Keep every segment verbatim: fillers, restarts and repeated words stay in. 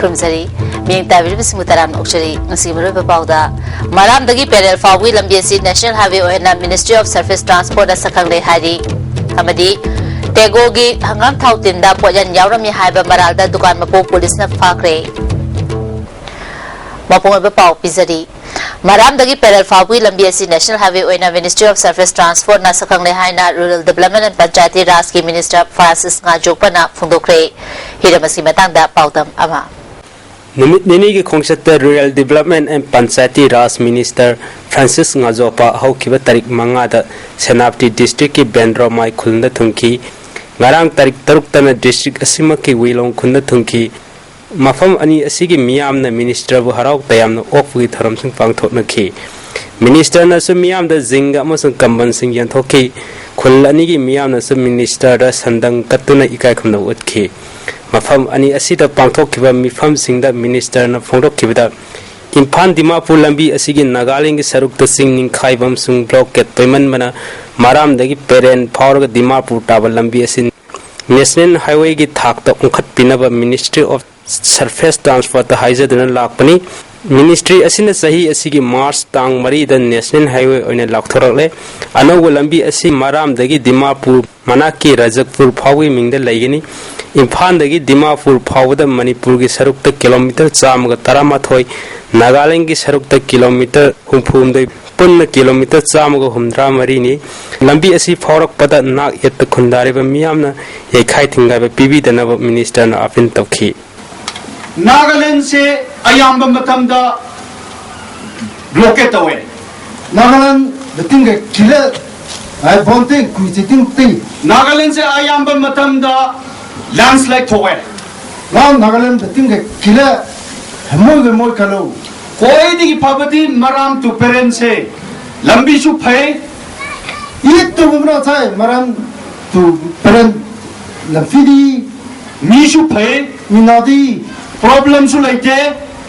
ꯈꯨꯔꯨꯝꯖꯔꯤ꯫ ꯃꯤꯠꯌꯦꯡ ꯇꯥꯕꯤꯔꯤꯕꯁꯤꯡꯕꯨ ꯇꯔꯥꯝꯅ ꯑꯣꯛꯆꯔꯤ꯫ ꯉꯁꯤꯒꯤ ꯃꯔꯨꯑꯣꯏꯕ ꯄꯥꯎꯗ, ꯃꯔꯥꯝꯗꯒꯤ ꯄꯦꯔꯦꯜ ꯐꯥꯎꯕꯒꯤ ꯂꯝꯕꯤ ꯑꯁꯤ National Highway ꯑꯣꯏꯅ Ministry of Surface Transport ꯅ ꯁꯛꯈꯪꯂꯦ ꯍꯥꯏꯔꯤ꯫ ꯑꯃꯗꯤ ꯇꯦꯒꯣꯒꯤ ꯍꯪꯒꯥꯝ ꯊꯥꯎ ꯇꯤꯟꯗ ꯄꯣꯠꯌꯥꯟ ꯌꯥꯎꯔꯝꯃꯤ ꯍꯥꯏꯕ ꯃꯔꯥꯜꯗ ꯗꯨꯀꯥꯟ ꯃꯄꯨ ꯄꯨꯂꯤꯁꯅ ꯐꯥꯈ꯭ꯔꯦ꯫ ꯃꯄꯨꯡ ꯑꯣꯏꯕ ꯄꯥꯎ ꯄꯤꯖꯔꯤ꯫ ꯃꯔꯥꯝꯗꯒꯤ ꯄꯦꯔꯦꯜ ꯐꯥꯎꯕꯒꯤ ꯂꯝꯕꯤ ꯑꯁꯤ National Highway ꯑꯣꯏꯅ Ministry of Surface Transport ꯅ ꯁꯛꯈꯪꯂꯦ ꯍꯥꯏꯅ Rural Development and Panchayati Raj ꯀꯤ Minister Francis ꯉꯥꯖꯣꯛꯄꯅ ꯐꯣꯡꯗꯣꯛꯈ꯭ꯔꯦ꯫ ꯍꯤꯔꯝ ꯑꯁꯤꯒꯤ ꯃꯇꯥꯡꯗ ꯄꯥꯎꯗꯝ ꯑꯃ꯫ ꯅꯨꯃꯤꯠ ꯅꯤꯅꯤꯒꯤ ꯈꯣꯡꯆꯠꯇ Rural Development and Panchayati Raj Minister Francis ꯉꯥꯖꯣꯄꯥ ꯍꯧꯈꯤꯕ ꯇꯥꯔꯤꯛ ꯃꯉꯥꯗ ꯁꯦꯅꯥꯄꯇꯤ district ꯀꯤ ꯕꯦꯟꯗ꯭ꯔꯣꯃꯥꯏ ꯈꯨꯜꯗ ꯊꯨꯡꯈꯤ꯫ ꯉꯔꯥꯡ ꯇꯥꯔꯤꯛ ꯇꯔꯨꯛꯇꯅ district ꯑꯁꯤꯃꯛꯀꯤ ꯋꯤꯂꯣꯡ ꯈꯨꯜꯗ ꯊꯨꯡꯈꯤ꯫ ꯃꯐꯝ ꯑꯅꯤ ꯑꯁꯤꯒꯤ ꯃꯤꯌꯥꯝꯅ minister ꯕꯨ ꯍꯔꯥꯎ ꯇꯌꯥꯝꯅ ꯑꯣꯛꯄꯒꯤ ꯊꯧꯔꯝꯁꯤꯡ ꯄꯥꯡꯊꯣꯛꯅꯈꯤ꯫ Minister ꯅꯁꯨ ꯃꯤꯌꯥꯝꯗ ꯖꯤꯡꯒ ꯑꯃꯁꯨꯡ ꯀꯝꯕꯜꯁꯤꯡ ꯌꯦꯟꯊꯣꯛꯈꯤ꯫ ꯈꯨꯜ ꯑꯅꯤꯒꯤ ꯃꯤꯌꯥꯝꯅꯁꯨ minister ꯗ ꯁꯟꯗꯪ ꯀꯠꯇꯨꯅ ꯏꯀꯥꯏ ꯈꯨꯝꯅꯕ ꯎꯠꯈꯤ꯫ ꯃꯐꯝ ꯑꯅꯤ ꯑꯁꯤꯗ ꯄꯥꯡꯊꯣꯛꯈꯤꯕ ꯃꯤꯐꯝꯁꯤꯡꯗ minister ꯅ ꯐꯣꯡꯗꯣꯛꯈꯤꯕꯗ, ꯏꯝꯐꯥꯜ ꯗꯤꯃꯥꯄꯨꯔ ꯂꯝꯕꯤ ꯑꯁꯤꯒꯤ ꯅꯥꯒꯥꯂꯦꯟꯒꯤ ꯁꯔꯨꯛꯇ ꯆꯤꯡ ꯅꯤꯡꯈꯥꯏꯕ ꯑꯃꯁꯨꯡ blockade ꯄꯩꯃꯟꯕꯅ ꯃꯔꯥꯝꯗꯒꯤ ꯄꯦꯔꯦꯟ ꯐꯥꯎꯔꯒ ꯗꯤꯃꯥꯄꯨꯔ ꯇꯥꯕ ꯂꯝꯕꯤ ꯑꯁꯤ National Highway ꯒꯤ ꯊꯥꯛꯇ ꯑꯣꯟꯈꯠꯄꯤꯅꯕ Ministry of Surface Transport ꯇ ꯍꯥꯏꯖꯗꯨꯅ ꯂꯥꯛꯄꯅꯤ꯫ Ministry ꯑꯁꯤꯅ ꯆꯍꯤ ꯑꯁꯤꯒꯤ March ꯇꯥꯡ ꯃꯔꯤꯗ National Highway ꯑꯣꯏꯅ ꯂꯥꯎꯊꯣꯔꯛꯂꯦ꯫ ꯑꯅꯧꯕ ꯂꯝꯕꯤ ꯑꯁꯤ ꯃꯔꯥꯝꯗꯒꯤ ꯗꯤꯃꯥꯄꯨꯔ ꯃꯅꯥꯛꯀꯤ ꯔꯖꯛꯄꯨꯔ ꯐꯥꯎꯕꯒꯤ ꯃꯤꯡꯗ ꯂꯩꯒꯅꯤ꯫ ꯏꯝꯐꯥꯜꯗꯒꯤ ꯗꯤꯃꯥꯄꯨꯔ ꯐꯥꯎꯕꯗ ꯃꯅꯤꯄꯨꯔꯒꯤ ꯁꯔꯨꯛꯇ ꯀꯤꯂꯣꯃꯤꯇꯔ ꯆꯥꯝꯃꯒ ꯇꯔꯥꯃꯥꯊꯣꯏ, ꯅꯥꯒꯥꯂꯦꯟꯒꯤ ꯁꯔꯨꯛꯇ ꯀꯤꯂꯣꯃꯤꯇꯔ ꯍꯨꯝꯐꯨꯍꯨꯝꯗꯣꯏ, ꯄꯨꯟꯅ ꯀꯤꯂꯣꯃꯤꯇꯔ ꯆꯥꯝꯃꯒ ꯍꯨꯝꯗ꯭ꯔꯥ ꯃꯔꯤꯅꯤ꯫ ꯂꯝꯕꯤ ꯑꯁꯤ ꯐꯥꯎꯔꯛꯄꯗ ꯅꯥꯛ ꯌꯦꯠꯇ ꯈꯨꯟꯗꯥꯔꯤꯕ ꯃꯤꯌꯥꯝꯅ ꯌꯩꯈꯥꯏ ꯊꯤꯡꯒꯥꯏꯕ ꯄꯤꯕꯤꯗꯅꯕ minister ꯅ ꯑꯥꯄꯤꯜ ꯇꯧꯈꯤ꯫ ꯅꯥꯒꯥꯂꯦꯟꯁꯦ ꯑꯌꯥꯝꯕ ꯃꯇꯝꯗ blockade ꯇꯧꯋꯦ꯫ Nagaland betingge kile, ai bonte kuichiting ti. ꯅꯥꯒꯥꯂꯦꯟꯁꯦ ꯑꯌꯥꯝꯕ ꯃꯇꯝꯗ landslide ꯊꯣꯛꯑꯦ꯫ Nang Nagaland betingge kile, hemoi ge moi kalo. ꯈ꯭ꯋꯥꯏꯗꯒꯤ ꯐꯕꯗꯤ ꯃꯔꯥꯝ to ꯄꯦꯔꯦꯟꯁꯦ ꯂꯝꯕꯤꯁꯨ ꯐꯩ, It tu muna thai maran tu peren lamfidi, ꯃꯤꯁꯨ ꯐꯩ, minadi, problemꯁꯨ ꯂꯩꯇꯦ,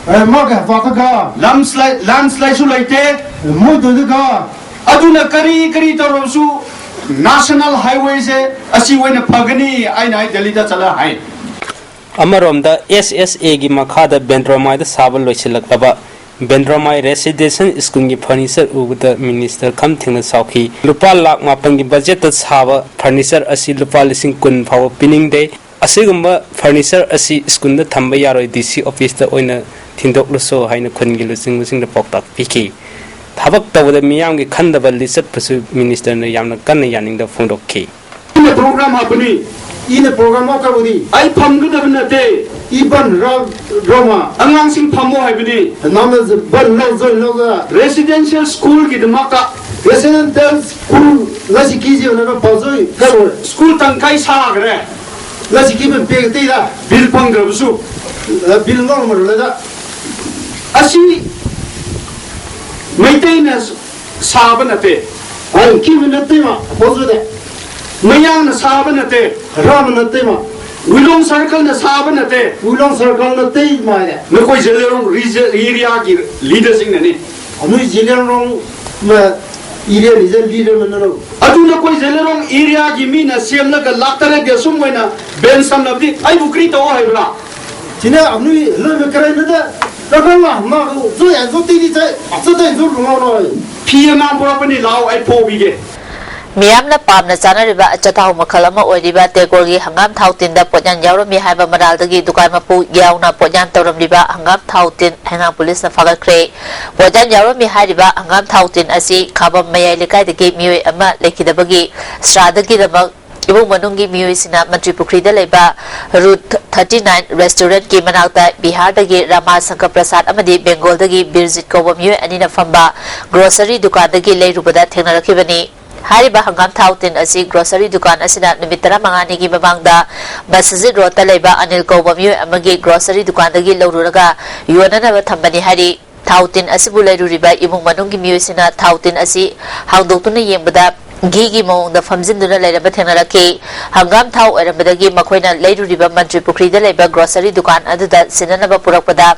eh, maga vakaga, landslide, landslideꯁꯨ ꯂꯩꯇꯦ, mududuga. ꯑꯗꯨꯅ ꯀꯔꯤ ꯀꯔꯤ ꯇꯧꯔꯕꯁꯨ National Highwayꯁꯦ ꯑꯁꯤ ꯑꯣꯏꯅ ꯐꯒꯅꯤ ꯑꯩꯅ ꯑꯩ ꯗꯦꯜꯂꯤꯗ ꯆꯠꯂ ꯍꯥꯏ꯫ ꯑꯃꯔꯣꯝꯗ, ꯑꯦꯁ ꯑꯦꯁ ꯑꯦꯒꯤ ꯃꯈꯥꯗ ꯕꯦꯟꯗ꯭ꯔꯣꯃꯥꯏꯗ ꯁꯥꯕ ꯂꯣꯏꯁꯤꯜꯂꯛꯂꯕ ꯕꯦꯟꯗ꯭ꯔꯣꯃꯥꯏ ꯔꯦꯁꯤꯗꯦꯟꯁꯤꯌꯦꯜ ꯁ꯭ꯀꯨꯜꯒꯤ ꯐꯔꯅꯤꯆꯔ ꯎꯕꯗ ꯃꯤꯅꯤꯁꯇꯔ ꯈꯝ ꯊꯦꯡꯅ ꯁꯥꯎꯈꯤ꯫ ꯂꯨꯄꯥ ꯂꯥꯈ ꯃꯥꯄꯟꯒꯤ ꯕꯖꯦꯠꯇ ꯁꯥꯕ ꯐꯔꯅꯤꯆꯔ ꯑꯁꯤ ꯂꯨꯄꯥ ꯂꯤꯁꯤꯡ ꯀꯨꯟ ꯐꯥꯎꯕ ꯄꯤꯅꯤꯡꯗꯦ꯫ ꯑꯁꯤꯒꯨꯝꯕ ꯐꯔꯅꯤꯆꯔ ꯑꯁꯤ ꯁ꯭ꯀꯨꯜꯗ ꯊꯝꯕ ꯌꯥꯔꯣꯏ, ꯗꯤ ꯁꯤ ꯑꯣꯐꯤꯁꯇ ꯑꯣꯏꯅ ꯊꯤꯟꯗꯣꯛꯂꯁꯨ ꯍꯥꯏꯅ ꯈꯨꯟꯒꯤ ꯂꯨꯆꯤꯡꯕꯁꯤꯡꯗ ꯄꯥꯎꯇꯥꯛ ꯄꯤꯈꯤ꯫ ꯊꯕꯛ ꯇꯧꯕꯗ ꯃꯤꯌꯥꯝꯒꯤ ꯈꯟꯗꯕ ꯂꯤꯆꯠꯄꯁꯨ ꯃꯤꯅꯤꯁꯇꯔꯅ ꯌꯥꯝꯅ ꯀꯟꯅ ꯌꯥꯅꯤꯡꯗꯕ ꯐꯣꯡꯗꯣꯛꯈꯤ꯫ ꯏꯅ ꯄ꯭ꯔꯣꯒ꯭ꯔꯥꯝ ꯍꯥꯞꯄꯅꯤ꯫ ꯏꯅ ꯄ꯭ꯔꯣꯒ꯭ꯔꯥꯝ ꯍꯥꯞꯈ꯭ꯔꯕꯗꯤ ꯑꯩ ꯐꯝꯒꯗꯕ ꯅꯠꯇꯦ꯫ ꯏ ꯕꯟ ꯔ-, ꯔꯣꯃ꯫ ꯑꯉꯥꯡꯁꯤꯡ ꯐꯝꯃꯣ ꯍꯥꯏꯕꯅꯤ꯫ ꯅꯪꯅ ꯕꯟ ꯂꯧꯖꯣꯏ ꯂꯧꯖ꯫ ꯔꯦꯁꯤꯗꯦꯟꯁꯤꯌꯦꯜ ꯁ꯭ꯀꯨꯜꯒꯤꯗꯃꯛꯇ꯫ ꯔꯦꯁꯤꯗꯦꯟꯁꯤꯌꯦꯜ ꯁ꯭ꯀꯨꯜ ꯂꯁꯤ ꯀꯤꯖꯤ ꯑꯣꯏꯅ ꯄꯥꯖꯣꯏ ꯀꯔꯣꯏ꯫ ꯁ꯭ꯀꯨꯜ ꯇꯪꯈꯥꯏ ꯁꯥꯈ꯭ꯔꯦ꯫ ꯂꯁꯤ ꯀꯤꯕ ꯄꯦꯒ ꯇꯩꯗ꯫ ꯕꯤꯜ ꯐꯪꯗ꯭ꯔꯕꯁꯨ꯫ ꯕꯤꯜ ꯉꯥꯎꯔꯝꯃꯔꯣꯏꯗ꯫ ꯑꯁꯤ ꯃꯩꯇꯩꯅ ꯁꯥꯕ ꯅꯠꯇꯦ꯫ ꯑꯩ ꯀꯤꯕ ꯅꯠꯇꯦ ꯃꯥ, ꯄꯣꯠꯁꯨꯗ꯫ ꯃꯌꯥꯡꯅ ꯁꯥꯕ ꯅꯠꯇꯦ꯫ ꯔꯥꯃ ꯅꯠꯇꯦ ꯃꯥ꯫ ꯋꯤꯂꯣꯡ ꯁꯔꯀꯜꯅ ꯁꯥꯕ ꯅꯠꯇꯦ꯫ ꯋꯤꯂꯣꯡ ꯁꯔꯀꯜ ꯅꯠꯇꯦ ꯃꯥꯅꯦ꯫ ꯅꯈꯣꯏ ꯖꯦꯂꯦꯔꯣꯡ ꯔꯤꯖ-, ꯑꯦꯔꯤꯌꯥꯒꯤ ꯂꯤꯗꯔꯁꯤꯡꯅꯅꯤ꯫ ꯑꯅꯨꯏ ꯖꯦꯂꯦꯔꯣꯡ ꯃ-, ꯑꯦꯔꯤꯌꯥ ꯂꯤꯗꯔ ꯂꯤꯗꯔ ꯃꯅꯔꯣ꯫ ꯑꯗꯨ ꯅꯈꯣꯏ ꯖꯦꯂꯦꯔꯣꯡ ꯑꯦꯔꯤꯌꯥꯒꯤ ꯃꯤꯅ ꯁꯦꯝꯂꯒ ꯂꯥꯛ ꯇꯔꯦꯠꯀꯤ ꯑꯁꯨꯝ ꯑꯣꯏꯅ ꯕꯦꯟ ꯁꯝꯅꯕꯗꯤ ꯑꯩꯕꯨ ꯀ꯭ꯔꯤ ꯇꯧꯑꯣ ꯍꯥꯏꯕ꯭ꯔꯥ? ꯁꯤꯅ ꯑꯅꯨꯏ ꯂꯣꯏꯕ ꯀꯔꯥꯏꯅꯗ ꯔꯀꯜ ꯃꯥ, ꯃꯥ ꯖꯣꯏ ꯑꯦꯟ ꯖꯣ ꯇꯤꯗꯤ ꯆꯥꯏ, ꯑꯆ ꯇꯥꯏ ꯖꯣ ꯂꯨꯉꯥꯎ ꯂꯣꯏ꯫ ꯐꯤ ꯑꯉꯥꯡ ꯄꯨꯔꯛꯄꯅꯤ, ꯂꯥꯛꯑꯣ, ꯑꯩ ꯐꯧꯕꯤꯒꯦ꯫ ꯃꯤꯌꯥꯝꯅ ꯄꯥꯝꯅ ꯆꯥꯅꯔꯤꯕ ꯑꯆꯥꯊꯥꯎ ꯃꯈꯜ ꯑꯃ ꯑꯣꯏꯔꯤꯕ ꯇꯦꯒꯣꯔꯒꯤ ꯍꯪꯒꯥꯝ ꯊꯥꯎ ꯇꯤꯟꯗ ꯄꯣꯠꯌꯥꯟ ꯌꯥꯎꯔꯝꯃꯤ ꯍꯥꯏꯕ ꯃꯔꯥꯜꯗꯒꯤ ꯗꯨꯀꯥꯟ ꯃꯄꯨ ꯌꯥꯎꯅ ꯄꯣꯠꯌꯥꯟ ꯇꯧꯔꯝꯂꯤꯕ ꯍꯪꯒꯥꯝ ꯊꯥꯎ ꯇꯤꯟ ꯍꯩꯉꯥꯡ ꯄꯨꯂꯤꯁꯅ ꯐꯥꯒꯠꯈ꯭ꯔꯦ꯫ ꯄꯣꯠꯌꯥꯟ ꯌꯥꯎꯔꯝꯃꯤ ꯍꯥꯏꯔꯤꯕ ꯍꯪꯒꯥꯝ ꯊꯥꯎ ꯇꯤꯟ ꯑꯁꯤ ꯈꯥꯕꯝ ꯃꯌꯥꯏ ꯂꯩꯀꯥꯏꯗꯒꯤ ꯃꯤꯑꯣꯏ ꯑꯃ ꯂꯩꯈꯤꯗꯕꯒꯤ ꯁ꯭ꯔꯥꯗꯒꯤꯗꯃꯛ ꯏꯃꯨꯡ ꯃꯅꯨꯡꯒꯤ ꯃꯤꯑꯣꯏꯁꯤꯡꯅ ꯃꯟꯇ꯭ꯔꯤ ꯄꯨꯈ꯭ꯔꯤꯗ ꯂꯩꯕ ꯔꯨꯠ ꯊꯥꯔꯇꯤ ꯅꯥꯏꯟ ꯔꯦꯁꯇꯨꯔꯦꯟꯠꯀꯤ ꯃꯅꯥꯛꯇ ꯕꯤꯍꯥꯔꯗꯒꯤ ꯔꯥꯃꯥ ꯁꯪꯀꯔ ꯄ꯭ꯔꯁꯥꯗ ꯑꯃꯗꯤ ꯕꯦꯡꯒꯣꯜꯗꯒꯤ ꯕꯤꯔꯖꯤꯠ ꯀꯧꯕ ꯃꯤꯑꯣꯏ ꯑꯅꯤꯅ ꯐꯝꯕ ꯒ꯭ꯔꯣꯁꯔꯤ ꯗꯨꯀꯥꯟꯗꯒꯤ ꯂꯩꯔꯨꯕꯗ ꯊꯦꯡꯅꯔꯛꯈꯤꯕꯅꯤ꯫ ꯍꯥꯏꯔꯤꯕ ꯍꯪꯒꯥꯝ ꯊꯥꯎ ꯇꯤꯟ ꯑꯁꯤ ꯒ꯭ꯔꯣꯁꯔꯤ ꯗꯨꯀꯥꯟ ꯑꯁꯤꯗ ꯅꯨꯃꯤꯠ ꯇꯔꯥꯃꯉꯥꯅꯤꯒꯤ ꯃꯃꯥꯡꯗ ꯃꯁꯖꯤꯗ ꯔꯣꯗꯇ ꯂꯩꯕ ꯑꯅꯤꯜ ꯀꯧꯕ ꯃꯤꯑꯣꯏ ꯑꯃꯒꯤ ꯒ꯭ꯔꯣꯁꯔꯤ ꯗꯨꯀꯥꯟꯗꯒꯤ ꯂꯧꯔꯨꯔꯒ ꯌꯣꯟꯅꯅꯕ ꯊꯝꯕꯅꯤ ꯍꯥꯏꯔꯤ꯫ ꯊꯥꯎ ꯇꯤꯟ ꯑꯁꯤꯕꯨ ꯂꯩꯔꯨꯔꯤꯕ ꯏꯃꯨꯡ ꯃꯅꯨꯡꯒꯤ ꯃꯤꯑꯣꯏꯁꯤꯡꯅ ꯊꯥꯎ ꯇꯤꯟ ꯑꯁꯤ ꯍꯥꯡꯗꯣꯛꯇꯨꯅ ꯌꯦꯡꯕꯗ ꯘꯤꯒꯤ ꯃꯑꯣꯡꯗ ꯐꯝꯖꯤꯟꯗꯨꯅ ꯂꯩꯔꯝꯕ ꯊꯦꯡꯅꯔꯛꯈꯤ꯫ ꯍꯪꯒꯥꯝ ꯊꯥꯎ ꯑꯣꯏꯔꯝꯕꯗꯒꯤ ꯃꯈꯣꯏꯅ ꯂꯩꯔꯨꯔꯤꯕ ꯃꯟꯇ꯭ꯔꯤ ꯄꯨꯈ꯭ꯔꯤꯗ ꯂꯩꯕ ꯒ꯭ꯔꯣꯁꯔꯤ ꯗꯨꯀꯥꯟ ꯑꯗꯨꯗ ꯁꯤꯟꯅꯅꯕ ꯄꯨꯔꯛꯄꯗ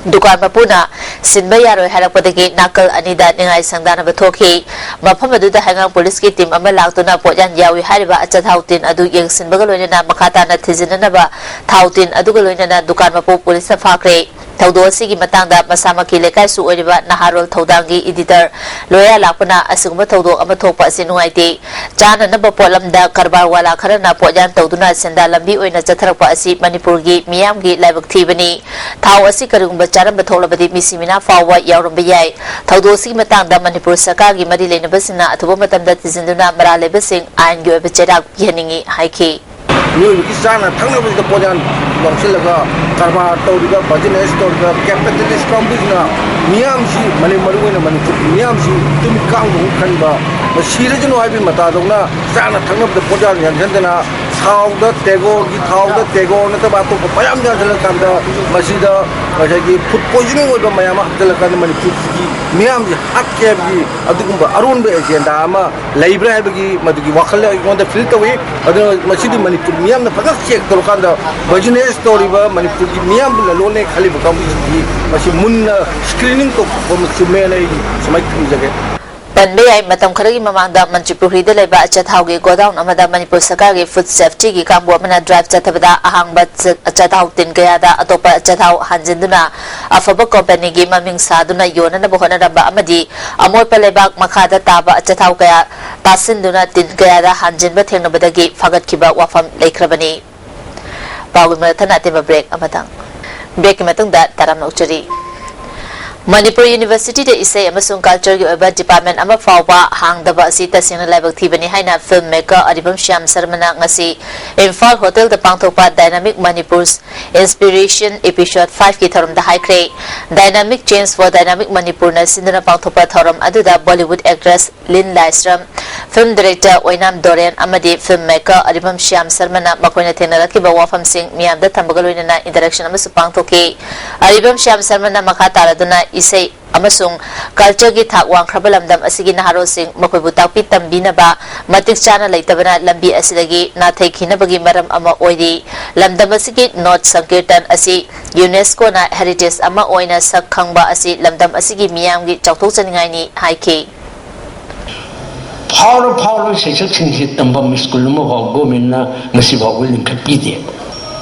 ꯗꯨꯀꯥꯟ ꯃꯄꯨꯅ ꯁꯤꯟꯕ ꯌꯥꯔꯣꯏ ꯍꯥꯏꯔꯛꯄꯗꯒꯤ ꯅꯥꯀꯜ ꯑꯅꯤꯗ ꯅꯤꯡꯉꯥꯏ ꯁꯪꯗꯥꯅꯕ ꯊꯣꯛꯈꯤ꯫ ꯃꯐꯝ ꯑꯗꯨꯗ ꯍꯩꯉꯥꯡ ꯄꯨꯂꯤꯁꯀꯤ ꯇꯤꯝ ꯑꯃ ꯂꯥꯛꯇꯨꯅ ꯄꯣꯠꯌꯥꯟ ꯌꯥꯎꯏ ꯍꯥꯏꯔꯤꯕ ꯑꯆꯥꯊꯥꯎ ꯇꯤꯟ ꯑꯗꯨ ꯌꯦꯡꯁꯤꯟꯕꯒ ꯂꯣꯏꯅꯅ ꯃꯈꯥ ꯇꯥꯅ ꯊꯤꯖꯤꯟꯅꯅꯕ ꯊꯥꯎ ꯇꯤꯟ ꯑꯗꯨꯒ ꯂꯣꯏꯅꯅ ꯗꯨꯀꯥꯟ ꯃꯄꯨ ꯄꯨꯂꯤꯁꯅ ꯐꯥꯈ꯭ꯔꯦ꯫ ꯊꯧꯗꯣꯛ ꯑꯁꯤꯒꯤ ꯃꯇꯥꯡꯗ ꯃꯁꯥꯃꯛꯀꯤ ꯂꯩꯀꯥꯏꯁꯨ ꯑꯣꯏꯔꯤꯕ ꯅꯍꯥꯔꯣꯜ ꯊꯧꯗꯥꯡꯒꯤ ꯏꯗꯤꯇꯔ ꯂꯣꯌꯥ ꯂꯥꯛꯄꯅ ꯑꯁꯤꯒꯨꯝꯕ ꯊꯧꯗꯣꯛ ꯑꯃ ꯊꯣꯛꯄ ꯑꯁꯤ ꯅꯨꯡꯉꯥꯏꯇꯦ꯫ ꯆꯥꯅꯅꯕ ꯄꯣꯠꯂꯝꯗ ꯀꯔꯕꯥꯔ ꯋꯥꯂꯥ ꯈꯔꯅ ꯄꯣꯠꯌꯥꯟ ꯇꯧꯗꯨꯅ ꯁꯦꯟꯗꯥꯟ ꯂꯝꯕꯤ ꯑꯣꯏꯅ ꯆꯠꯊꯔꯛꯄ ꯑꯁꯤ ꯃꯅꯤꯄꯨꯔꯒꯤ ꯃꯤꯌꯥꯝꯒꯤ ꯂꯥꯏꯕꯛ ꯊꯤꯕꯅꯤ꯫ ꯊꯥꯎ ꯑꯁꯤ ꯀꯔꯤꯒꯨꯝꯕ ꯆꯥꯔꯝꯕ ꯊꯣꯛꯂꯕꯗꯤ ꯃꯤꯁꯤ ꯃꯤꯅꯥ ꯐꯥꯎꯕ ꯌꯥꯎꯔꯝꯕ ꯌꯥꯏ꯫ ꯊꯧꯗꯣꯛ ꯑꯁꯤꯒꯤ ꯃꯇꯥꯡꯗ ꯃꯅꯤꯄꯨꯔ ꯁꯔꯀꯥꯔꯒꯤ ꯃꯔꯤ ꯂꯩꯅꯕꯁꯤꯡꯅ ꯑꯊꯨꯕ ꯃꯇꯝꯗ ꯊꯤꯖꯤꯟꯗꯨꯅ ꯃꯔꯥꯜ ꯂꯩꯕꯁꯤꯡ ꯑꯥꯏꯟꯒꯤ ꯑꯣꯏꯕ ꯆꯩꯔꯥꯛ ꯄꯤꯍꯟꯅꯤꯡꯏ ꯍꯥꯏꯈꯤ꯫ ꯃꯤꯑꯣꯏꯕꯒꯤ ꯆꯥꯅ ꯊꯛꯅꯕꯁꯤꯗ ꯄꯣꯠꯌꯥꯟ ꯂꯧꯁꯤꯜꯂꯒ ꯀꯔꯕꯥꯔ ꯇꯧꯔꯤꯕ, ꯕꯤꯖꯤꯅꯦꯁ ꯇꯧꯔꯤꯕ ꯀꯦꯄꯤꯇꯦꯂꯤꯁ ꯀꯥꯡꯕꯨꯁꯤꯅ ꯃꯤꯌꯥꯝꯁꯤ, ꯃꯅꯤ-, ꯃꯔꯨꯑꯣꯏꯅ ꯃꯅꯤꯄꯨꯔꯒꯤ ꯃꯤꯌꯥꯝꯁꯤ ꯇꯨꯃꯤꯠ ꯀꯥꯡꯕꯒꯨꯝ ꯈꯟꯕ, ꯁꯤꯔꯁꯅꯨ ꯍꯥꯏꯕꯒꯤ ꯃꯇꯥꯗꯧꯅ ꯆꯥꯅ ꯊꯛꯅꯕꯗ ꯄꯣꯠꯌꯥꯟ ꯌꯥꯟꯁꯤꯟꯗꯅ ꯊꯥꯎꯗ ꯇꯦꯒꯣꯔꯒꯤ, ꯊꯥꯎꯗ ꯇꯦꯒꯣꯔ ꯅꯠꯇꯕ ꯑꯇꯣꯞꯄ ꯃꯌꯥꯝ ꯌꯥꯟꯁꯤꯜꯂꯀꯥꯟꯗ ꯃꯁꯤꯗ ꯉꯁꯥꯏꯒꯤ ꯐꯨꯗ ꯄꯣꯏꯖꯅꯤꯡ ꯑꯣꯏꯕ ꯃꯌꯥꯝ ꯑꯃ ꯍꯥꯞꯆꯤꯜꯂꯀꯥꯟꯗ ꯃꯅꯤꯄꯨꯔꯒꯤ ꯃꯤꯌꯥꯝꯁꯤ ꯍꯥꯠꯀꯦ ꯍꯥꯏꯕꯒꯤ ꯑꯗꯨꯒꯨꯝꯕ ꯑꯔꯣꯟꯕ ꯑꯦꯖꯦꯟꯗꯥ ꯑꯃ ꯂꯩꯕ꯭ꯔꯥ ꯍꯥꯏꯕꯒꯤ ꯃꯗꯨꯒꯤ ꯋꯥꯈꯜ ꯑꯩꯉꯣꯟꯗ ꯐꯤꯜ ꯇꯧꯏ꯫ ꯑꯗꯨꯅ ꯃꯁꯤꯗꯤ ꯃꯅꯤꯄꯨꯔ ꯃꯤꯌꯥꯝꯅ ꯐꯖꯅ ꯆꯦꯛ ꯇꯧꯔꯀꯥꯟꯗ ꯕꯤꯖꯤꯅꯦꯁ ꯇꯧꯔꯤꯕ ꯃꯅꯤꯄꯨꯔꯒꯤ ꯃꯤꯌꯥꯝꯕꯨ ꯂꯂꯣꯟꯂꯦ ꯈꯜꯂꯤꯕ ꯀꯥꯡꯕꯨꯁꯤꯡꯁꯤ ꯃꯁꯤ ꯃꯨꯟꯅ ꯁ꯭ꯀ꯭ꯔꯤꯅꯤꯡ ꯇꯧꯊꯣꯛꯄ ꯑꯃ ꯆꯨꯝꯃꯦꯅ ꯑꯩ ꯁꯨꯃꯥꯏꯅ ꯊꯝꯖꯒꯦ꯫ ꯄꯟꯕ ꯌꯥꯏ, ꯃꯇꯝ ꯈꯔꯒꯤ ꯃꯃꯥꯡꯗ ꯃꯟꯇ꯭ꯔꯤꯄꯨꯈ꯭ꯔꯤꯗ ꯂꯩꯕ ꯑꯆꯥꯊꯥꯎꯒꯤ ꯒꯣꯗꯥꯎꯟ ꯑꯃꯗ ꯃꯅꯤꯄꯨꯔ ꯁꯔꯀꯥꯔꯒꯤ ꯐꯨꯗ ꯁꯦꯐꯇꯤꯒꯤ ꯀꯥꯡꯕꯨ ꯑꯃꯅ ꯗ꯭ꯔꯥꯏꯚ ꯆꯠꯊꯕꯗ ꯑꯍꯥꯡꯕ ꯆ-, ꯑꯆꯥꯊꯥꯎ ꯇꯤꯟ ꯀꯌꯥꯗ ꯑꯇꯣꯞꯄ ꯑꯆꯥꯊꯥꯎ ꯍꯥꯟꯖꯤꯟꯗꯨꯅ ꯑꯐꯕ ꯀꯣꯝꯄꯅꯤꯒꯤ ꯃꯃꯤꯡ ꯁꯥꯗꯨꯅ ꯌꯣꯟꯅꯅꯕ ꯍꯣꯠꯅꯔꯝꯕ ꯑꯃꯗꯤ ꯑꯃꯣꯠꯄ ꯂꯩꯕꯥꯛ ꯃꯈꯥꯗ ꯇꯥꯕ ꯑꯆꯥꯊꯥꯎ ꯀꯌꯥ ꯇꯥꯁꯤꯟꯗꯨꯅ ꯇꯤꯟ ꯀꯌꯥꯗ ꯍꯥꯟꯖꯤꯟꯕ ꯊꯦꯡꯅꯕꯗꯒꯤ ꯐꯒꯠꯈꯤꯕ ꯋꯥꯐꯝ ꯂꯩꯈ꯭ꯔꯕꯅꯤ꯫ ꯄꯥꯎꯒꯤ ꯃꯊꯪ ꯑꯇꯦꯟꯕ ꯕ꯭ꯔꯦꯛ ꯑꯃꯇꯪ꯫ ꯕ꯭ꯔꯦꯛꯀꯤ ꯃꯇꯨꯡꯗ ꯇꯔꯥꯝꯅ ꯑꯣꯛꯆꯔꯤ꯫ ꯃꯅꯤꯄꯨꯔ ꯌꯨꯅꯤꯚꯔꯁꯤꯇꯤꯗ ꯏꯁꯩ ꯑꯃꯁꯨꯡ ꯀꯜꯆꯔꯒꯤ ꯑꯣꯏꯕ ꯗꯤꯄꯥꯔꯠꯃꯦꯟ ꯑꯃ ꯐꯥꯎꯕ ꯍꯥꯡꯗꯕ ꯑꯁꯤ ꯇꯁꯦꯡꯅ ꯂꯥꯏꯕꯛ ꯊꯤꯕꯅꯤ ꯍꯥꯏꯅ ꯐꯤꯜꯝ ꯃꯦꯀꯔ ꯑꯔꯤꯕꯝ ꯁ꯭ꯌꯥꯝ ꯁꯔꯃꯅ ꯉꯁꯤ ꯏꯝꯐꯥꯜ ꯍꯣꯇꯦꯜꯗ ꯄꯥꯡꯊꯣꯛꯄ ꯗꯥꯏꯅꯥꯃꯤꯛ ꯃꯅꯤꯄꯨꯔ ꯏꯟꯁꯄꯤꯔꯦꯁꯟ ꯏꯄꯤꯁꯣꯗ ꯐꯥꯏꯚꯀꯤ ꯊꯧꯔꯝꯗ ꯍꯥꯏꯈ꯭ꯔꯦ꯫ Dynamic Change for Dynamic ꯃꯅꯤꯄꯨꯔꯅ ꯁꯤꯟꯗꯨꯅ ꯄꯥꯡꯊꯣꯛꯄ ꯊꯧꯔꯝ ꯑꯗꯨꯗ ꯕꯣꯂꯤꯋꯨꯗ ꯑꯦꯛꯇ꯭ꯔꯦꯁ ꯂꯤꯟ ꯂꯥꯏꯁ꯭ꯔꯝ, ꯐꯤꯜꯝ ꯗꯥꯏꯔꯦꯛꯇꯔ ꯑꯣꯏꯅꯥꯝ ꯗꯣꯔꯦꯟ ꯑꯃꯗꯤ ꯐꯤꯜꯝ ꯃꯦꯀꯔ ꯑꯔꯤꯕꯝ ꯁ꯭ꯌꯥꯝ ꯁꯔꯃꯅ ꯃꯈꯣꯏꯅ ꯊꯦꯡꯅꯔꯛꯈꯤꯕ ꯋꯥꯐꯝꯁꯤꯡ ꯃꯤꯌꯥꯝꯗ ꯊꯝꯕꯒ ꯂꯣꯏꯅꯅ ꯏꯟꯇꯔꯦꯛꯁꯟ ꯑꯃꯁꯨ ꯄꯥꯡꯊꯣꯛꯈꯤ꯫ ꯑꯔꯤꯕꯝ ꯁ꯭ꯌꯥꯝ ꯁꯔꯃꯅ ꯃꯈꯥ ꯇꯥꯔꯗꯨꯅ ꯏꯁꯩ ꯑꯃꯁꯨꯡ ꯀꯜꯆꯔꯒꯤ ꯊꯥꯛ ꯋꯥꯡꯈ꯭ꯔꯕ ꯂꯝꯗꯝ ꯑꯁꯤꯒꯤ ꯅꯍꯥꯔꯣꯜꯁꯤꯡ ꯃꯈꯣꯏꯕꯨ ꯇꯥꯛꯄꯤ ꯇꯝꯕꯤꯅꯕ ꯃꯇꯤꯛ ꯆꯥꯅ ꯂꯩꯇꯕꯅ ꯂꯝꯕꯤ ꯑꯁꯤꯗꯒꯤ ꯅꯥꯊꯩꯈꯤꯅꯕꯒꯤ ꯃꯔꯝ ꯑꯃ ꯑꯣꯏꯔꯤ꯫ ꯂꯝꯗꯝ ꯑꯁꯤꯒꯤ ꯅꯣꯔꯠ ꯁꯪꯀꯤꯔꯇꯟ ꯑꯁꯤ ꯌꯨꯅꯦꯁꯀꯣꯅ ꯍꯦꯔꯤꯇꯦꯖ ꯑꯃ ꯑꯣꯏꯅ ꯁꯛ ꯈꯪꯕ ꯑꯁꯤ ꯂꯝꯗꯝ ꯑꯁꯤꯒꯤ ꯃꯤꯌꯥꯝꯒꯤ ꯆꯥꯎꯊꯣꯛꯆꯅꯤꯡꯉꯥꯏꯅꯤ ꯍꯥꯏꯈꯤ꯫ ꯐꯥꯎꯔ ꯐꯥꯎꯔ ꯁꯩꯁꯛꯁꯤꯡꯁꯤ ꯇꯝꯐꯝ ꯁ꯭ꯀꯨꯜ ꯑꯃꯐꯥꯎ ꯒꯣꯔꯃꯦꯟꯅ ꯉꯁꯤ ꯐꯥꯎꯕ ꯂꯤꯡꯈꯠꯄꯤꯗꯦ꯫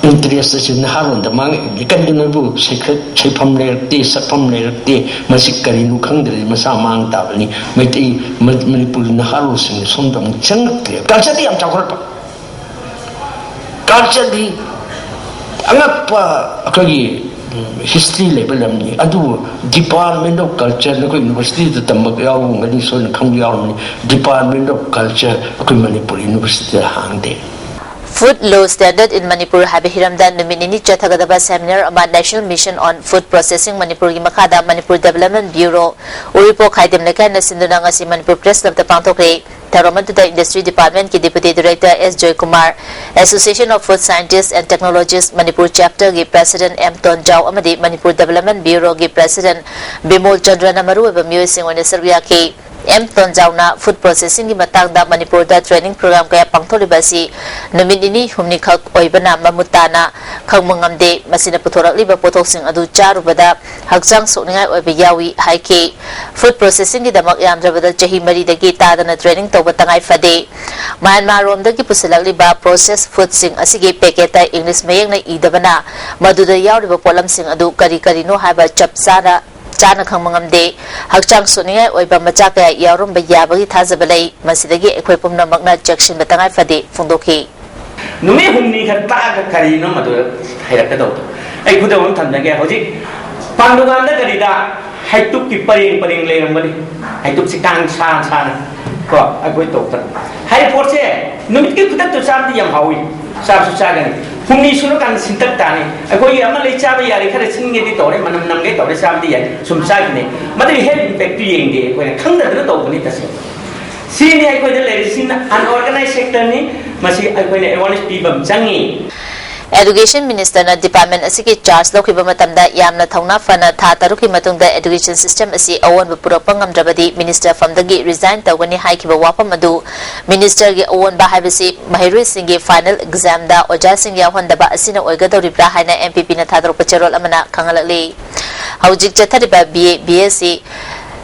ꯏꯟꯇꯔꯦꯁ ꯑꯁꯤ ꯅꯍꯥꯔꯣꯟꯗ ꯃꯥꯡꯉꯛꯏꯕꯅꯤ꯫ ꯀꯔꯤꯒꯤꯅꯣ ꯍꯥꯏꯕꯨ ꯁꯩꯈꯛ ꯁꯩꯐꯝ ꯂꯩꯔꯛꯇꯦ, ꯁꯛꯐꯝ ꯂꯩꯔꯛꯇꯦ꯫ ꯃꯁꯤ ꯀꯔꯤꯅꯣ ꯈꯪꯗ꯭ꯔꯗꯤ ꯃꯁꯥ ꯃꯥꯡ ꯇꯥꯕꯅꯤ꯫ ꯃꯩꯇꯩ ꯃ- ꯃꯅꯤꯄꯨꯔꯒꯤ ꯅꯍꯥꯔꯣꯜꯁꯤꯡꯅ ꯁꯣꯝꯗ ꯑꯃꯨꯛ ꯆꯪꯉꯛꯇ꯭ꯔꯦ꯫ ꯀꯜꯆꯔꯗꯤ ꯌꯥꯝ ꯆꯥꯎꯈꯠꯂꯛꯄ, ꯀꯜꯆꯔꯗꯤ ꯑꯉꯛꯄ ꯑꯩꯈꯣꯏꯒꯤ ꯍꯤꯁꯇ꯭ꯔꯤ ꯂꯩꯕ ꯂꯝꯅꯤ꯫ ꯑꯗꯨꯕꯨ ꯗꯤꯄꯥꯔꯠꯃꯦꯟ ꯑꯣꯐ ꯀꯜꯆꯔ, ꯅꯈꯣꯏ ꯌꯨꯅꯤꯚꯔꯁꯤꯇꯤꯗ ꯇꯝꯕ ꯌꯥꯎꯔꯝꯒꯅꯤ, ꯁꯣꯏꯅ ꯈꯪꯕ ꯌꯥꯎꯔꯝꯒꯅꯤ꯫ ꯗꯤꯄꯥꯔꯠꯃꯦꯟ ꯑꯣꯐ ꯀꯜꯆꯔ ꯑꯩꯈꯣꯏ ꯃꯅꯤꯄꯨꯔ ꯌꯨꯅꯤꯚꯔꯁꯤꯇꯤꯗ ꯍꯥꯡꯗꯦ꯫ Food Law Standard in Manipur ꯍꯥꯏꯕ ꯍꯤꯔꯝꯗ ꯅꯨꯃꯤꯠ ꯅꯤꯅꯤ ꯆꯠꯊꯒꯗꯕ ꯁꯦꯃꯤꯅꯥꯔ ꯑꯃ National Mission on Food Processing ꯃꯅꯤꯄꯨꯔꯒꯤ ꯃꯈꯥꯗ ꯃꯅꯤꯄꯨꯔ ꯗꯦꯕꯂꯞꯃꯦꯟ ꯕ꯭ꯌꯨꯔꯣ, ꯎꯔꯤꯄꯣꯛ ꯈꯥꯏꯗꯦꯝ ꯂꯩꯀꯥꯏꯅ ꯁꯤꯟꯗꯨꯅ ꯉꯁꯤ ꯃꯅꯤꯄꯨꯔ ꯄ꯭ꯔꯦꯁ ꯀ꯭ꯂꯕꯇ ꯄꯥꯡꯊꯣꯛꯈ꯭ꯔꯦ꯫ ꯊꯧꯔꯝ ꯑꯗꯨꯗ ꯏꯟꯗꯁꯇ꯭ꯔꯤ ꯗꯤꯄꯥꯔꯠꯃꯦꯟꯠꯀꯤ deputy director S Joykumar, Association of Food Scientists and Technologists Manipur ꯆꯦꯞꯇꯔꯒꯤ ꯄ꯭ꯔꯦꯁꯤꯗꯦꯟꯠ ꯑꯦꯝ ꯇꯣꯟꯖꯥꯎ ꯑꯃꯗꯤ ꯃꯅꯤꯄꯨꯔ ꯗꯦꯕꯂꯞꯃꯦꯟꯠ ꯕ꯭ꯌꯨꯔꯣꯒꯤ ꯄ꯭ꯔꯦꯁꯤꯗꯦꯟꯠ ꯕꯤꯃꯣꯜ ꯆꯟꯗ꯭ꯔꯅ ꯃꯔꯨꯑꯣꯏꯕ ꯃꯤꯑꯣꯏꯁꯤꯡ ꯑꯣꯏꯅ ꯁꯔꯨꯛ ꯌꯥꯈꯤ꯫ ꯑꯦꯝ ꯇꯣꯟꯖꯥꯎꯅ ꯐꯨꯗ ꯄ꯭ꯔꯣꯁꯦꯁꯤꯡꯒꯤ ꯃꯇꯥꯡꯗ ꯃꯅꯤꯄꯨꯔꯗ ꯇ꯭ꯔꯦꯅꯤꯡ ꯄ꯭ꯔꯣꯒ꯭ꯔꯥꯝ ꯀꯌꯥ ꯄꯥꯡꯊꯣꯛꯂꯤꯕ ꯑꯁꯤ ꯅꯨꯃꯤꯠ ꯅꯤꯅꯤ ꯍꯨꯝꯅꯤꯈꯛ ꯑꯣꯏꯕꯅ ꯃꯃꯨꯠ ꯇꯥꯅ ꯈꯪꯕ ꯉꯝꯗꯦ꯫ ꯃꯁꯤꯅ ꯄꯨꯊꯣꯔꯛꯂꯤꯕ ꯄꯣꯠꯊꯣꯛꯁꯤꯡ ꯑꯗꯨ ꯆꯥꯔꯨꯕꯗ ꯍꯛꯆꯥꯡ ꯁꯣꯛꯅꯤꯡꯉꯥꯏ ꯑꯣꯏꯕ ꯌꯥꯎꯏ ꯍꯥꯏꯈꯤ꯫ ꯐꯨꯗ ꯄ꯭ꯔꯣꯁꯦꯁꯤꯡꯒꯤꯗꯃꯛ ꯌꯥꯝꯗ꯭ꯔꯕꯗ ꯆꯍꯤ ꯃꯔꯤꯗꯒꯤ ꯇꯥꯗꯅ ꯇ꯭ꯔꯦꯅꯤꯡ ꯇꯧꯕ ꯇꯉꯥꯏ ꯐꯗꯦ꯫ ꯃ꯭ꯌꯥꯟꯃꯥꯔ ꯔꯣꯝꯗꯒꯤ ꯄꯨꯁꯤꯜꯂꯛꯂꯤꯕ ꯄ꯭ꯔꯣꯁꯦꯁ ꯐꯨꯗꯁꯤꯡ ꯑꯁꯤꯒꯤ ꯄꯦꯀꯦꯠꯇ ꯏꯪꯂꯤꯁ ꯃꯌꯦꯛꯅ ꯏꯗꯕꯅ ꯃꯗꯨꯗ ꯌꯥꯎꯔꯤꯕ ꯄꯣꯠꯂꯝꯁꯤꯡ ꯑꯗꯨ ꯀꯔꯤ ꯀꯔꯤꯅꯣ ꯍꯥꯏꯕ ꯆꯞ ꯆꯥꯅ ꯆꯥꯅ ꯈꯪꯕ ꯉꯝꯗꯦ꯫ ꯍꯛꯆꯥꯡ ꯁꯣꯛꯅꯤꯡꯉꯥꯏ ꯑꯣꯏꯕ ꯃꯆꯥꯛ ꯀꯌꯥ ꯌꯥꯎꯔꯝꯕ ꯌꯥꯕꯒꯤ ꯊꯥꯖꯕ ꯂꯩ꯫ ꯃꯁꯤꯗꯒꯤ ꯑꯩꯈꯣꯏ ꯄꯨꯝꯅꯃꯛꯅ ꯆꯦꯛꯁꯤꯟꯕ ꯇꯉꯥꯏ ꯐꯗꯦ ꯐꯣꯡꯗꯣꯛꯈꯤ꯫ ꯅꯨꯃꯤꯠ ꯍꯨꯝꯅꯤ ꯈꯛ ꯇꯥꯛꯑꯒ ꯀꯔꯤꯅꯣ ꯃꯗꯨ ꯍꯩꯔꯛꯀꯗꯧꯕꯗꯣ? ꯑꯩ ꯈꯨꯗꯝ ꯑꯃ ꯊꯝꯖꯒꯦ꯫ ꯍꯧꯖꯤꯛ ꯄꯥꯡꯗꯨꯀꯥꯟꯗ ꯀꯔꯤꯗ ꯍꯩꯇꯨꯞꯀꯤ ꯄꯔꯦꯡ ꯄꯔꯦꯡ ꯂꯩꯔꯝꯒꯅꯤ꯫ ꯍꯩꯇꯨꯞꯁꯤ ꯀꯥꯡ ꯁꯥ ꯁꯥꯅ ꯀꯣ ꯑꯩꯈꯣꯏ ꯇꯧꯗꯅ ꯍꯥꯏꯔꯤꯕ ꯄꯣꯠꯁꯦ ꯅꯨꯃꯤꯠꯀꯤ ꯈꯨꯗꯛꯇ ꯆꯥꯕꯗꯤ ꯌꯥꯝ ꯍꯥꯎꯏ, ꯆꯥꯕꯁꯨ ꯆꯥꯒꯅꯤ꯫ ꯍꯨꯝꯅꯤ ꯁꯨꯔꯀꯥꯟꯗ ꯁꯤꯟꯇꯛ ꯇꯥꯅꯤ꯫ ꯑꯩꯈꯣꯏꯒꯤ ꯑꯃ ꯂꯩ ꯆꯥꯕ ꯌꯥꯔꯦ, ꯈꯔ ꯁꯤꯟꯒꯦꯗꯤ ꯇꯧꯔꯦ, ꯃꯅꯝ ꯅꯝꯒꯦ ꯇꯧꯔꯦ, ꯆꯥꯕꯗꯤ ꯌꯥꯏ, ꯁꯨꯝ ꯆꯥꯈꯤꯅꯦ꯫ ꯃꯗꯨꯒꯤ ꯍꯦꯜꯊ ꯏꯝꯄꯦꯛꯇꯨ ꯌꯦꯡꯗꯦ, ꯑꯩꯈꯣꯏꯅ ꯈꯪꯗꯗꯅ ꯇꯧꯕꯅꯤ꯫ ꯇꯁꯦꯡꯅ ꯁꯤꯅꯤ ꯑꯩꯈꯣꯏꯗ ꯂꯩꯔꯤꯁꯤꯅ ꯑꯟꯑꯣꯔꯒꯅꯥꯏꯖ ꯁꯦꯛꯇꯔꯅꯤ꯫ ꯃꯁꯤ ꯑꯩꯈꯣꯏꯅ ꯑꯦꯋꯥꯔꯅꯦꯁ ꯄꯤꯕ ꯑꯃ ꯆꯪꯉꯤ꯫ Education Minister ꯅ department ꯑꯁꯤꯒꯤ charge ꯂꯧꯈꯤꯕ ꯃꯇꯝꯗ ꯌꯥꯝꯅ ꯊꯧꯅꯥ ꯐꯅ ꯊꯥ ꯇꯔꯨꯛꯀꯤ ꯃꯇꯨꯡꯗ education system ꯑꯁꯤ ꯑꯑꯣꯟꯕ ꯄꯨꯔꯛꯄ ꯉꯝꯗ꯭ꯔꯕꯗꯤ minister ꯐꯝꯗꯒꯤ resign ꯇꯧꯒꯅꯤ ꯍꯥꯏꯈꯤꯕ ꯋꯥꯐꯝ ꯑꯗꯨ minister ꯒꯤ ꯑꯑꯣꯟꯕ ꯍꯥꯏꯕꯁꯤ ꯃꯍꯩꯔꯣꯏꯁꯤꯡꯒꯤ final exam ꯗ ꯑꯣꯖꯥꯁꯤꯡ ꯌꯥꯎꯍꯟꯗꯕ ꯑꯁꯤꯅ ꯑꯣꯏꯒꯗꯧꯔꯤꯕ꯭ꯔꯥ ꯍꯥꯏꯅ M P P ꯅ ꯊꯥꯗꯣꯔꯛꯄ ꯆꯦꯔꯣꯜ ꯑꯃꯅ ꯈꯪꯍꯜꯂꯛꯂꯤ꯫ ꯍꯧꯖꯤꯛ ꯆꯠꯊꯔꯤꯕ B A, B S C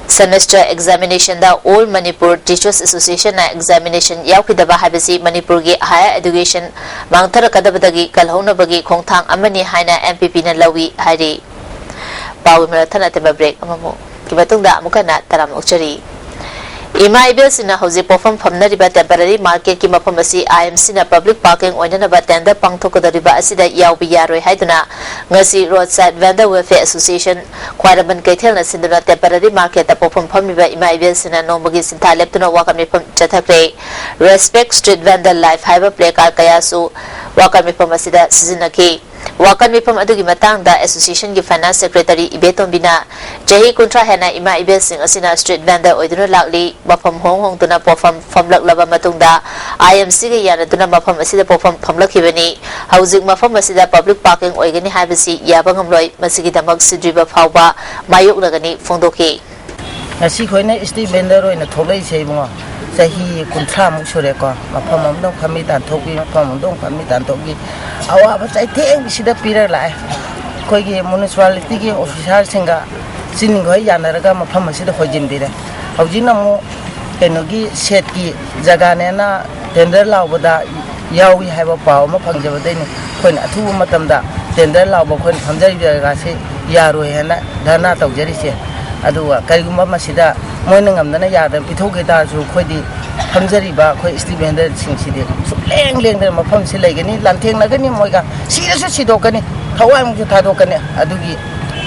semester examination the All Manipur Teachers Association ꯅ examination ꯌꯥꯎꯈꯤꯗꯕ ꯍꯥꯏꯕꯁꯤ ꯃꯅꯤꯄꯨꯔꯒꯤ higher education ꯃꯥꯡꯊꯔꯛꯀꯗꯕꯗꯒꯤ ꯀꯜꯍꯧꯅꯕꯒꯤ ꯈꯣꯡꯊꯥꯡ ꯑꯃꯅꯤ ꯍꯥꯏꯅ M P P ꯅ ꯂꯧꯏ ꯍꯥꯏꯔꯤ꯫ ꯄꯥꯎꯒꯤ ꯃꯔꯛ ꯊꯠꯅ ꯑꯇꯦꯟꯕ break ꯑꯃꯃꯨꯛꯀꯤ ꯃꯇꯨꯡꯗ ꯑꯃꯨꯛ ꯍꯟꯅ ꯇꯔꯥꯝꯅ ꯑꯣꯛꯆꯔꯤ꯫ ꯏꯃꯥ ꯏꯕꯦꯜꯁꯤꯡꯅ ꯍꯧꯖꯤꯛ ꯄꯣꯠꯐꯝ ꯐꯝꯅꯔꯤꯕ temporary market ꯀꯤ ꯃꯐꯝ ꯑꯁꯤ I M C ꯅ public parking ꯑꯣꯏꯅꯅꯕ tender ꯄꯥꯡꯊꯣꯛꯀꯗꯧꯔꯤꯕ ꯑꯁꯤꯗ ꯌꯥꯎꯕ ꯌꯥꯔꯣꯏ ꯍꯥꯏꯗꯨꯅ ꯉꯁꯤ Roadside Vendor Welfare Association ꯈ꯭ꯋꯥꯏꯔꯝꯕꯟ ꯀꯩꯊꯦꯜꯅ ꯁꯤꯟꯗꯨꯅ temporary market ꯇ ꯄꯣꯠꯐꯝ ꯐꯝꯂꯤꯕ ꯏꯃꯥ ꯏꯕꯦꯜꯁꯤꯡꯅ ꯅꯣꯡꯃꯒꯤ ꯁꯤꯟꯊꯥ ꯂꯦꯞꯇꯨꯅ ꯋꯥꯀꯠ ꯃꯤꯐꯝ ꯆꯠꯊꯈ꯭ꯔꯦ꯫ Respect Street Vendor Life ꯍꯥꯏꯕ placard ꯀꯌꯥꯁꯨ ꯋꯥꯀꯠ ꯃꯤꯐꯝ ꯑꯁꯤꯗ ꯁꯤꯖꯤꯟꯅꯈꯤ꯫ ꯋꯥꯀꯠ ꯃꯤꯐꯝ ꯑꯗꯨꯒꯤ ꯃꯇꯥꯡꯗ association ꯒꯤ finance secretary ꯏꯕꯦꯇꯣꯝꯕꯤꯅ ꯆꯍꯤ ꯀꯨꯟꯊ꯭ꯔꯥ ꯍꯦꯟꯅ ꯏꯃꯥ ꯏꯕꯦꯜꯁꯤꯡ ꯑꯁꯤꯅ street vendor ꯑꯣꯏꯗꯨꯅ ꯂꯥꯛꯂꯤ, ꯃꯐꯝ ꯍꯣꯡ ꯍꯣꯡꯗꯨꯅ ꯄꯣꯠꯐꯝ ꯐꯝꯂꯛꯂꯕ ꯃꯇꯨꯡꯗ I M C ꯒ ꯌꯥꯅꯗꯨꯅ ꯃꯐꯝ ꯑꯁꯤꯗ ꯄꯣꯠꯐꯝ ꯐꯝꯂꯛꯈꯤꯕꯅꯤ꯫ ꯍꯧꯖꯤꯛ ꯃꯐꯝ ꯑꯁꯤꯗ public parking ꯑꯣꯏꯒꯅꯤ ꯍꯥꯏꯕꯁꯤ ꯌꯥꯕ ꯉꯝꯂꯣꯏ, ꯃꯁꯤꯒꯤꯗꯃꯛ ꯁꯤꯗ꯭ꯔꯤꯕ ꯐꯥꯎꯕ ꯃꯥꯌꯣꯛꯅꯒꯅꯤ ꯐꯣꯡꯗꯣꯛꯈꯤ꯫ ꯉꯁꯤ ꯑꯩꯈꯣꯏꯅ street vendor ꯑꯣꯏꯅ ꯊꯣꯛꯂꯛꯏꯁꯦ ꯏꯕꯨꯡꯉꯣ, ꯆꯍꯤ ꯀꯨꯟꯊ꯭ꯔꯥꯃꯨꯛ ꯁꯨꯔꯦꯀꯣ꯫ ꯃꯐꯝ ꯑꯃꯗ ꯑꯃꯨꯛ ꯐꯝꯃꯤ ꯇꯥꯟꯊꯣꯛꯄꯤ, ꯃꯐꯝ ꯑꯃꯗ ꯑꯃꯨꯛ ꯐꯝꯃꯤ ꯇꯥꯟꯊꯣꯛꯄꯤ꯫ ꯑꯋꯥꯕ ꯆꯩꯊꯦꯡꯁꯤꯗ ꯄꯤꯔ ꯂꯥꯛꯑꯦ꯫ ꯑꯩꯈꯣꯏꯒꯤ municipality ꯒꯤ officer ꯁꯤꯡꯒ ꯆꯤꯅꯤꯡꯈꯣꯏ ꯌꯥꯅꯔꯒ ꯃꯐꯝ ꯑꯁꯤꯗ ꯍꯣꯏꯖꯤꯟꯕꯤꯔꯦ꯫ ꯍꯧꯖꯤꯛꯅ ꯑꯃꯨꯛ ꯀꯩꯅꯣꯒꯤ ꯁꯦꯠꯀꯤ ꯖꯒꯥꯅꯦꯅ tender ꯂꯥꯎꯕꯗ ꯌꯥꯎꯏ ꯍꯥꯏꯕ ꯄꯥꯎ ꯑꯃ ꯐꯪꯖꯕꯗꯩꯅꯤ ꯑꯩꯈꯣꯏꯅ ꯑꯊꯨꯕ ꯃꯇꯝꯗ tender ꯂꯥꯎꯕ ꯑꯩꯈꯣꯏꯅ ꯐꯝꯖꯔꯤꯕ ꯖꯒꯥꯁꯤ ꯌꯥꯔꯣꯏ ꯍꯥꯏꯅ ꯙꯔꯅꯥ ꯇꯧꯖꯔꯤꯁꯦ꯫ ꯑꯗꯨꯒ ꯀꯔꯤꯒꯨꯝꯕ ꯃꯁꯤꯗ ꯃꯣꯏꯅ ꯉꯝꯗꯅ ꯌꯥꯗꯅ ꯄꯤꯊꯣꯛꯈꯤ ꯇꯥꯔꯁꯨ ꯑꯩꯈꯣꯏꯗꯤ ꯐꯝꯖꯔꯤꯕ ꯑꯩꯈꯣꯏ street vendor ꯁꯤꯡꯁꯤꯗꯤ ꯁꯨꯛꯂꯦꯡ ꯂꯦꯡꯗꯅ ꯃꯐꯝꯁꯤ ꯂꯩꯒꯅꯤ, ꯂꯥꯟꯊꯦꯡꯅꯒꯅꯤ ꯃꯣꯏꯒ, ꯁꯤꯔꯁꯨ ꯁꯤꯗꯣꯛꯀꯅꯤ, ꯊꯋꯥꯏꯃꯨꯛꯁꯨ ꯊꯥꯗꯣꯛꯀꯅꯤ꯫ ꯑꯗꯨꯒꯤ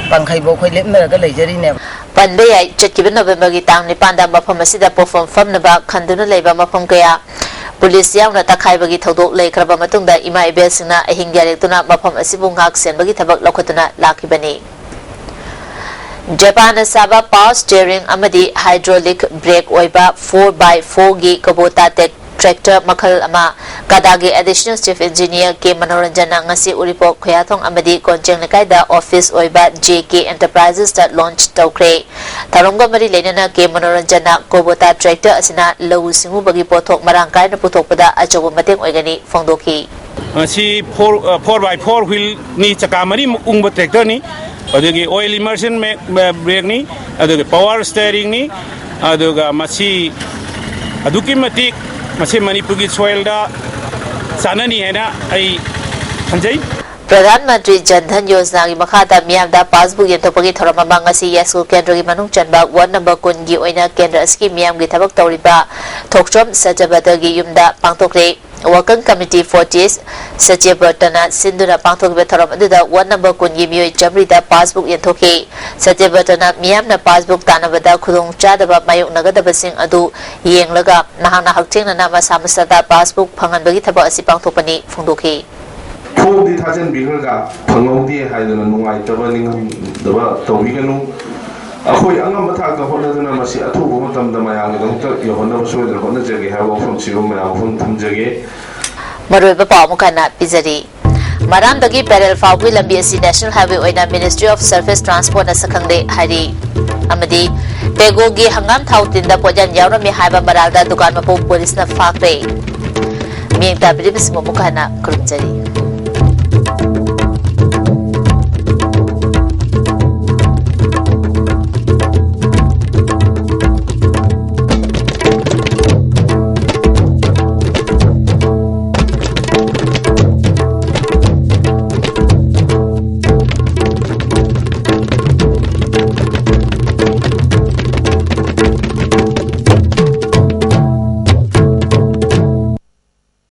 ꯄꯥꯡꯈꯩꯕꯨ ꯑꯩꯈꯣꯏ ꯂꯦꯞꯅꯔꯒ ꯂꯩꯖꯔꯤꯅꯦꯕ꯫ ꯄꯟꯕ ꯌꯥꯏ, ꯆꯠꯈꯤꯕ November ꯒꯤ ꯇꯥꯡ ꯅꯤꯄꯥꯟꯗ ꯃꯐꯝ ꯑꯁꯤꯗ ꯄꯣꯠꯐꯝ ꯐꯝꯅꯕ ꯈꯟꯗꯨꯅ ꯂꯩꯕ ꯃꯐꯝ ꯀꯌꯥ ꯄꯨꯂꯤꯁ ꯌꯥꯎꯅ ꯇꯛꯈꯥꯏꯕꯒꯤ ꯊꯧꯗꯣꯛ ꯂꯩꯈ꯭ꯔꯕ ꯃꯇꯨꯡꯗ ꯏꯃꯥ ꯏꯕꯦꯜꯁꯤꯡꯅ ꯑꯍꯤꯡ ꯌꯥꯔꯦꯛꯇꯨꯅ ꯃꯐꯝ ꯑꯁꯤꯕꯨ ꯉꯥꯛ ꯁꯦꯟꯕꯒꯤ ꯊꯕꯛ ꯂꯧꯈꯠꯇꯨꯅ ꯂꯥꯛꯈꯤꯕꯅꯤ꯫ ꯖꯄꯥꯟꯅ ꯁꯥꯕ power steering ꯑꯃꯗꯤ hydraulic brake ꯑꯣꯏꯕ four by four ꯒꯤ Kubota Tech tractor ꯃꯈꯜ ꯑꯃ ꯀꯗꯥꯒꯤ Additional Chief Engineer ꯀꯦ ꯃꯅꯣꯔꯟꯖꯟꯅ ꯉꯁꯤ ꯎꯔꯤꯄꯣꯛ, ꯈꯨꯌꯥꯊꯣꯡ ꯑꯃꯗꯤ ꯀꯣꯟꯖꯦꯡ ꯂꯩꯀꯥꯏꯗ office ꯑꯣꯏꯕ ꯖꯦ ꯀꯦ Enterprises ꯇ launch ꯇꯧꯈ꯭ꯔꯦ꯫ ꯊꯧꯔꯝꯒ ꯃꯔꯤ ꯂꯩꯅꯅ ꯀꯦ ꯃꯅꯣꯔꯟꯖꯟꯅ Kubota tractor ꯑꯁꯤꯅ ꯂꯧꯎ ꯁꯤꯡꯎꯕꯒꯤ ꯄꯣꯠꯊꯣꯛ ꯃꯔꯥꯡ ꯀꯥꯏꯅ ꯄꯨꯊꯣꯛꯄꯗ ꯑꯆꯧꯕ ꯃꯇꯦꯡ ꯑꯣꯏꯒꯅꯤ ꯐꯣꯡꯗꯣꯛꯈꯤ꯫ ꯃꯁꯤ four, ꯑ, four by four wheel ꯅꯤ, ꯆꯀꯥ ꯃꯔꯤꯃꯨꯛ ꯎꯪꯕ tractor ꯅꯤ꯫ ꯑꯗꯨꯒꯤ oil immersion ꯃꯦ-, ꯃꯦ-, brake ꯅꯤ, ꯑꯗꯨꯒ power steering ꯅꯤ, ꯑꯗꯨꯒ ꯃꯁꯤ ꯑꯗꯨꯛꯀꯤ ꯃꯇꯤꯛ ꯃꯁꯤ ꯃꯅꯤꯄꯨꯔꯒꯤ soil ꯗ ꯆꯥꯟꯅꯅꯤ ꯍꯥꯏꯅ ꯑꯩ ꯈꯟꯖꯩ꯫ ꯄ꯭ꯔꯙꯥꯟ ꯃꯟꯇ꯭ꯔꯤ ꯖꯟ ꯙꯟ ꯌꯣꯖꯅꯥꯒꯤ ꯃꯈꯥꯗ ꯃꯤꯌꯥꯝꯗ passbook ꯌꯦꯟꯊꯣꯛꯄꯒꯤ ꯊꯧꯔꯝ ꯑꯃ ꯉꯁꯤ ꯌꯥꯏꯁ꯭ꯀꯨꯜ ꯀꯦꯟꯗ꯭ꯔꯒꯤ ꯃꯅꯨꯡ ꯆꯟꯕ ward number ꯀꯨꯟꯒꯤ ꯑꯣꯏꯅ ꯀꯦꯟꯗ꯭ꯔ ꯑꯁꯤꯒꯤ ꯃꯤꯌꯥꯝꯒꯤ ꯊꯕꯛ ꯇꯧꯔꯤꯕ ꯊꯣꯛꯆꯣꯝ ꯁꯇ꯭ꯌꯕ꯭ꯔꯇꯒꯤ ꯌꯨꯝꯗ ꯄꯥꯡꯊꯣꯛꯈ꯭ꯔꯦ꯫ Working Committee forty ꯁꯇ꯭ꯌꯕ꯭ꯔꯇꯅ ꯁꯤꯟꯗꯨꯅ ꯄꯥꯡꯊꯣꯛꯈꯤꯕ ꯊꯧꯔꯝ ꯑꯗꯨꯗ ward number ꯀꯨꯟꯒꯤ ꯃꯤꯑꯣꯏ ꯆꯥꯃꯔꯤꯗ passbook ꯌꯦꯟꯊꯣꯛꯈꯤ꯫ ꯁꯇ꯭ꯌꯕ꯭ꯔꯇꯅ ꯃꯤꯌꯥꯝꯅ passbook ꯇꯥꯟꯅꯕꯗ ꯈꯨꯗꯣꯡꯆꯥꯗꯕ ꯃꯥꯌꯣꯛꯅꯒꯗꯕꯁꯤꯡ ꯑꯗꯨ ꯌꯦꯡꯂꯒ ꯅꯍꯥꯛꯅ ꯍꯛꯊꯦꯡꯅꯅ ꯃꯁꯥ ꯃꯁꯥꯗ passbook ꯐꯪꯍꯟꯕꯒꯤ ꯊꯕꯛ ꯑꯁꯤ ꯄꯥꯡꯊꯣꯛꯄꯅꯤ ꯐꯣꯡꯗꯣꯛꯈꯤ꯫ ꯐꯣꯝꯗꯤ ꯊꯥꯖꯤꯟꯕꯤꯈ꯭ꯔꯒ ꯐꯪꯍꯧꯗꯦ ꯍꯥꯏꯗꯅ ꯅꯨꯡꯉꯥꯏꯇꯕ ꯅꯤꯡꯍꯟꯗꯕ ꯇꯧꯕꯤꯒꯅꯨ꯫ ꯑꯩꯈꯣꯏ ꯑꯉꯝꯕ ꯊꯥꯛꯇ ꯍꯣꯠꯅꯗꯨꯅ ꯃꯁꯤ ꯑꯊꯨꯕ ꯃꯇꯝꯗ ꯃꯌꯥꯝꯒꯤꯗꯃꯛꯇ ꯌꯧꯍꯟꯅꯕ ꯁꯣꯏꯗꯅ ꯍꯣꯠꯅꯖꯒꯦ ꯍꯥꯏꯕ ꯋꯥꯐꯝꯁꯤꯕꯨ ꯃꯌꯥꯝ ꯋꯥꯐꯝ ꯊꯝꯖꯒꯦ꯫ ꯃꯔꯨꯑꯣꯏꯕ ꯄꯥꯎ ꯑꯃꯨꯛ ꯍꯟꯅ ꯄꯤꯖꯔꯤ꯫ ꯃꯔꯥꯝꯗꯒꯤ ꯄꯦꯔꯦꯜ ꯐꯥꯎꯕꯒꯤ ꯂꯝꯕꯤ ꯑꯁꯤ National Highway ꯑꯣꯏꯅ Ministry of Surface Transport ꯅ ꯁꯛꯈꯪꯂꯦ ꯍꯥꯏꯔꯤ꯫ ꯑꯃꯗꯤ ꯇꯦꯒꯣꯒꯤ ꯍꯪꯒꯥꯝ ꯊꯥꯎ ꯇꯤꯟꯗ ꯄꯣꯠꯌꯥꯟ ꯌꯥꯎꯔꯝꯃꯤ ꯍꯥꯏꯕ ꯃꯔꯥꯜꯗ ꯗꯨꯀꯥꯟ ꯃꯄꯨ ꯄꯨꯂꯤꯁꯅ ꯐꯥꯈ꯭ꯔꯦ꯫ ꯃꯤꯠꯌꯦꯡ ꯇꯥꯕꯤꯔꯤꯕꯁꯤꯡꯕꯨ ꯑꯃꯨꯛ ꯍꯟꯅ ꯈꯨꯔꯨꯝꯖꯔꯤ꯫